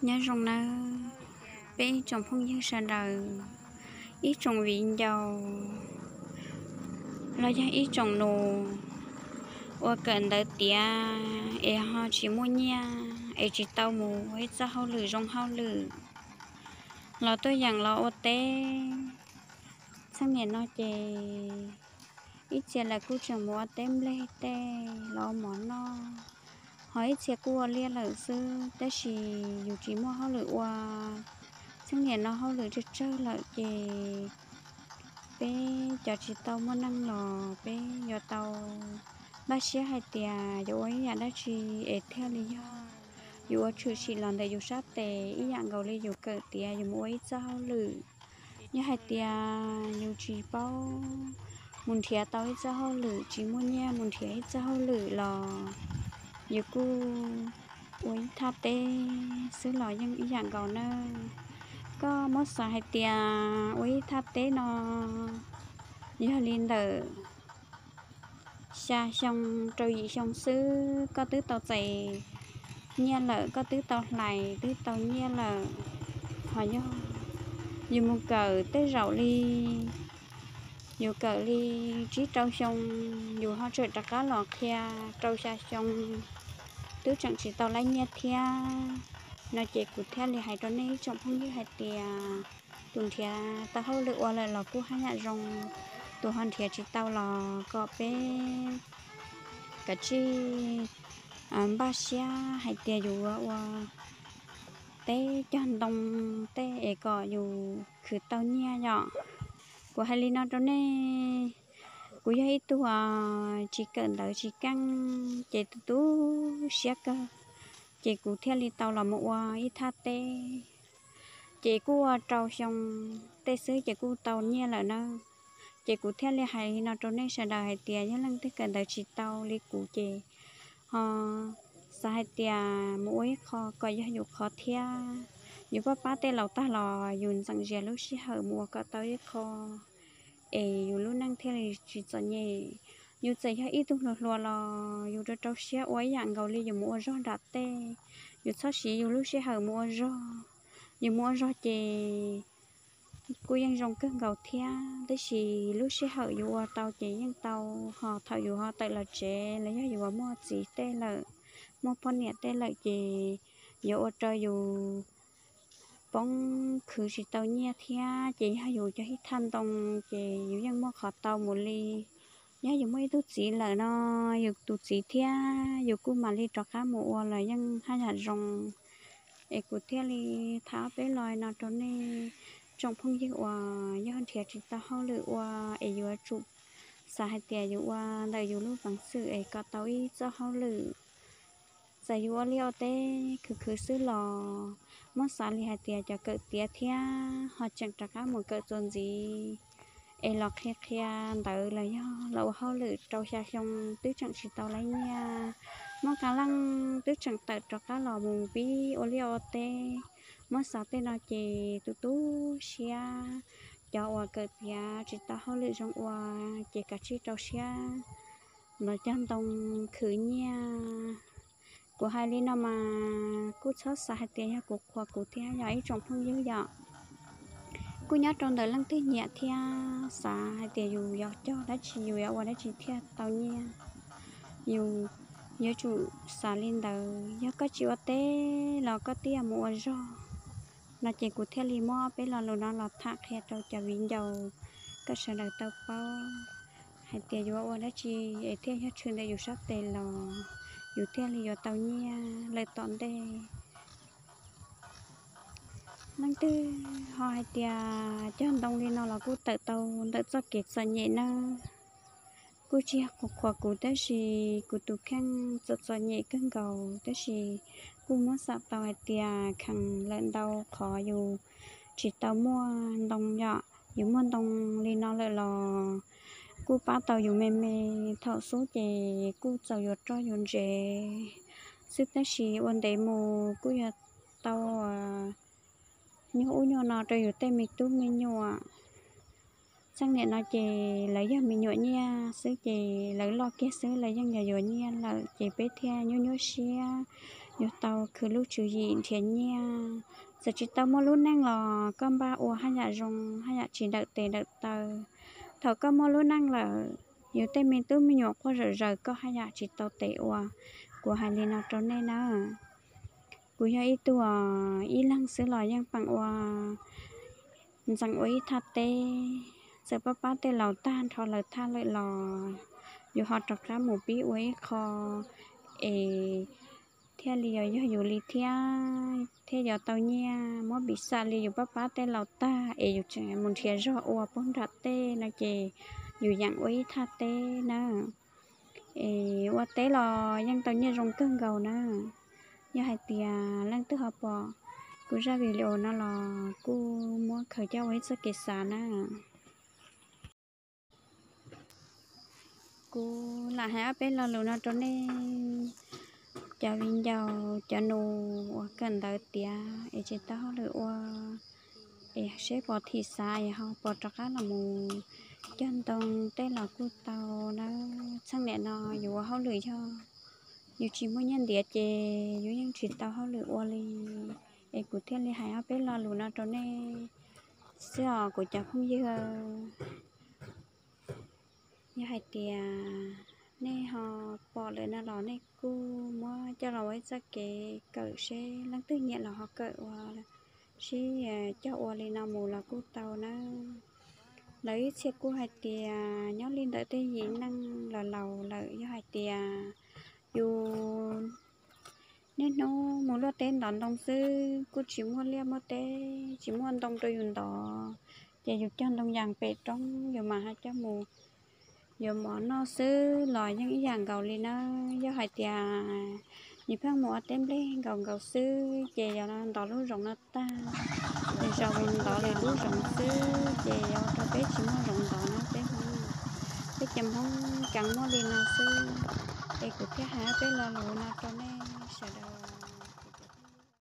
Nyob zoo nawb peb ib tsoom phooj ywg sawv daws, ib tsoom viv ncaus los yog ib tsoom nus uas kawm ntawv tiav es ho tsis muaj nyiaj es tsis tau mus ua ib txoj hauj lwm zoo hauj lwm los tuaj yeem los ua teb. Txheej niam no ces ib txhia lawv kuj tseem mus ua teb nplej tej los ua mov noj, ho ib txhia kuj ua liaj lawm xwb, tab sis yus tsis muaj hauj lwm ua. Txheej niam no hauj lwm tsawg tsawg lawm ces peb cov tsis tau muaj neej los peb yuav tau npaj siab hais tias yuav ua ib yam dab tsi es thiaj li yog yus ua tshwm sim los ntawm yus sab tes ib yam nkaus li yus kawm tiav yus mus ua ib txoj hauj lwm. Yog hais tias yus tsis paub mus nrhiav tau ib txoj hauj lwm, tsis muaj nyiaj mus nrhiav ib txoj hauj lwm los yus kuj ua ib thaj teb xwb los yeej ib yam nkaus nawb. Koj muab xav hais tias ua ib thaj teb no yog li ntawm xya xyoo rau yim xyoo xwb koj twb tau txais nyiaj lawm, koj twb tau hlais twb tau nyiaj lawm. Ho yog yus mus kawm tej zaum li yus kawm li tsib rau xyoo, yus ho tseem rov qab los qhia rau xya xyoo twb tseem tsis tau laib nyiaj thiab no ces kuv thiaj li hais rau nej ib tsoom phooj ywg hais tias tus nrhiav tau hauj lwm ua lawm los kuj haj yam zoo, tus ho nrhiav tsis tau los kom peb kav tsij npaj siab hais tias yus ua teb cog ntoo tej es kom yus khwv tau nyiaj yom. Kuv hais li no rau nej, kuv yog ib tug tsis kawm ntawv tsis keej ces tu tu siab kawg, ces kuv thiaj li tau los mus ua ib thaj teb. Ces kuj ua rau xyoo tej xwb ces kuj tau nyiaj lawm na. Ces kuv thiaj li hais li no rau nej sawv daws hais tias yog leej twg kawm ntawv tsis tau li kuv ces ho xav hais tias mus ua ib qho kom yog yus qhov thiab. Yus pab pab tej laus tag los yus ntxeem zias lub sij hawm mus ua kom tau ib qho es yus lub neej thiaj li tsis txom nyem. Yus txawm yog ib tug hluas hluas los yus rau rau siab ua ib yam nkaus li yus mus ua zog nram tej, yus txhob siv yus lub sij hawm mus ua zog. Yus mus ua zog ces kuj yeej zoo kawg nkaus thiab, tab sis lub sij hawm yus ua tau ces yeej tau, ho thaum yus ho tawm los tsev los yog yus muaj txiv tej lawm, muaj poj niam tej lawm ces yuav ua rau yus poob khwv tsis tau nyiaj thiab. Ces yog yus cog ib thaj ntoo ces yus yeej muaj qhov tau mus li. Yog yus muaj ib tug txiv lawm no, yus tus txiv thiab yus kuj mam li rov qab mus ua los yeej haj yam zoo. Es kuv thiaj li tham ob peb lo no rau nej tsoom phooj ywg uas yog nrhiav tsis tau hauj lwm ua es yuav tsum xav hais tias yus ua ntawm yus lub peev xwm es kom tau ib txoj hauj lwm. Txawm yus ua liaj ua teb khwv khwv xwb los muab xav li hais tias cov kawm tiav thiab ho tseem rov qab mus kawm txuas ntxiv es los qhia qhia ntawv los yog los ua hauj lwm rau xya xyoo twb tseem tsis tau laib nyiaj, muaj qee leej twb tseem tawm rov qab los mus pib ua liaj ua teb. Muab xav tej no ces tu tu siab. Cov uas kawm tiav tsis tau hauj lwm zoo ua ces kav tsij rau siab los cog ntoo khwv nyiaj. Kuv hais li no mas kuj txhob xav hais tias yog kuv qhuas kuv thiab yog ib tsoom phooj ywg yom. Kuj nyob rau ntawm leej twg nyiam thiab xav hais tias yus yuav cog dab tsi, yus yuav ua dab tsi thiaj tau nyiaj. Yus yuav tsum xav li ntawd. Yog koj tsis ua teb los koj thiaj mus ua zog no ces kuv thiaj li muab peb lo lus no los tham qhia rau cov viv ncaus kom sawv daws tau paub hais tias yuav ua dab tsi es thiaj yog tshwm ntawm yus sab tes los yus thiaj li yuav tau nyiaj lawm tom ntej. Leej twg ho hais tias cog ntoo li no los kuj tawm tau ntawm txoj kev txom nyem nawb. Kuj tsis yog qhuas kuv tab sis kuv tus kheej txom txom nyem kawg nkaus tab sis kuj muab xam tau hais tias kheev lawm ntau qhov yus tsis tau muaj ntoo yom. Yus muaj ntoo li no lawm los kuj pab tau yus me me, thaum xub ces kuj txaus yuav roj yuav ntsev xwb tab sis ua ntev mus kuj yog tau nyuag ub nyuag no rau yus tej me tub me nyuam. Txheej niam no ces lawv yog me nyuam nyiaj xwb ces lawv loj kiag xwb lawv yeej yog yuav nyiaj lawm ces peb thiaj nyuaj nyuaj siab. yus tau khwv lub tswv yim nrhiav nyiaj. Txawm tsis tau muaj lub neej los koj npaj ua haj yam zoo, haj yam tsis dawm tes dawm taw. Thaum koj muaj lub neej lawm, yus tej me tub me nyuam quaj zawm zaws koj haj yam tsis tau tes ua. Kuv hais li no rau nej na, kuv yog ib tug ib leeg xwb los yeej peem ua, ntxeev ua ib thaj teb. Txawm pab pab tej laus tag nrho lawm thaj lawm los yus ho rov qab mus pib ua ib qho es thiaj li yog yus li thiab, thiaj yuav tau nyiaj. Muab piv xam li yus pab pab tej laus tag es yus tseem mus nrhiav zog ua puag nram tej no ces yus yeem ua ib thaj teb na. Es ua teb los yeej tau nyiaj zoo kawg nkaus na. Yog hais tias leej twg ho pom kuv zaj video no los kuj muab khaws coj ua ib txoj kev xav na. Kuv lam hais ob peb lo lus no rau nej cov viv ncaus cov nus uas kawm ntawv tiav es tsis tau hauj lwm ua, es seb puas thim xav es ho puas rov qab los mus cog ntoo tej los kuj tau nawb. Txheej niam no yus ua hauj lwm yog yus tsis muaj nyiaj ntiav ces yus yeej tsis tau hauj lwm ua li. Es kuv thiaj li hais ob peb lo lus no rau nej xwb os kuv cov phooj ywg. Yog hais tias nej ho pom lawm no los nej kuj muab coj los ua ib txoj kev kawm seb leej twg nyiam los ho kawm ua, sib cog ua li no mus los kuj tau nawb. Lawv ib txhia kuj hais tias nyob li ntawm tej yim neej los laus lawm, yog hais tias yus niaj hnub mus luaj teb ntov ntoo xwb kuj tsis muaj liaj muaj teb, tsis muaj ntoo rau yus ntov, ces yus cog ntoo yas pem roob yus mam ho coj mus yuav mov noj xwb los yeej ib yam nkaus li nawb. Yog hais tias nws pheej mus ua teb nplej nkaus nkaus xwb ces yog ntov lub zoov no tag, nws zaum mus ntov lwm lub zoov xwb ces yog ua rau peb tsis muaj zoov ntov na peb Hmoob. Peb cov Hmoob keev muaj li no xwb. Es kuv thiaj hais ob peb lo lus no rau nej sawv daws.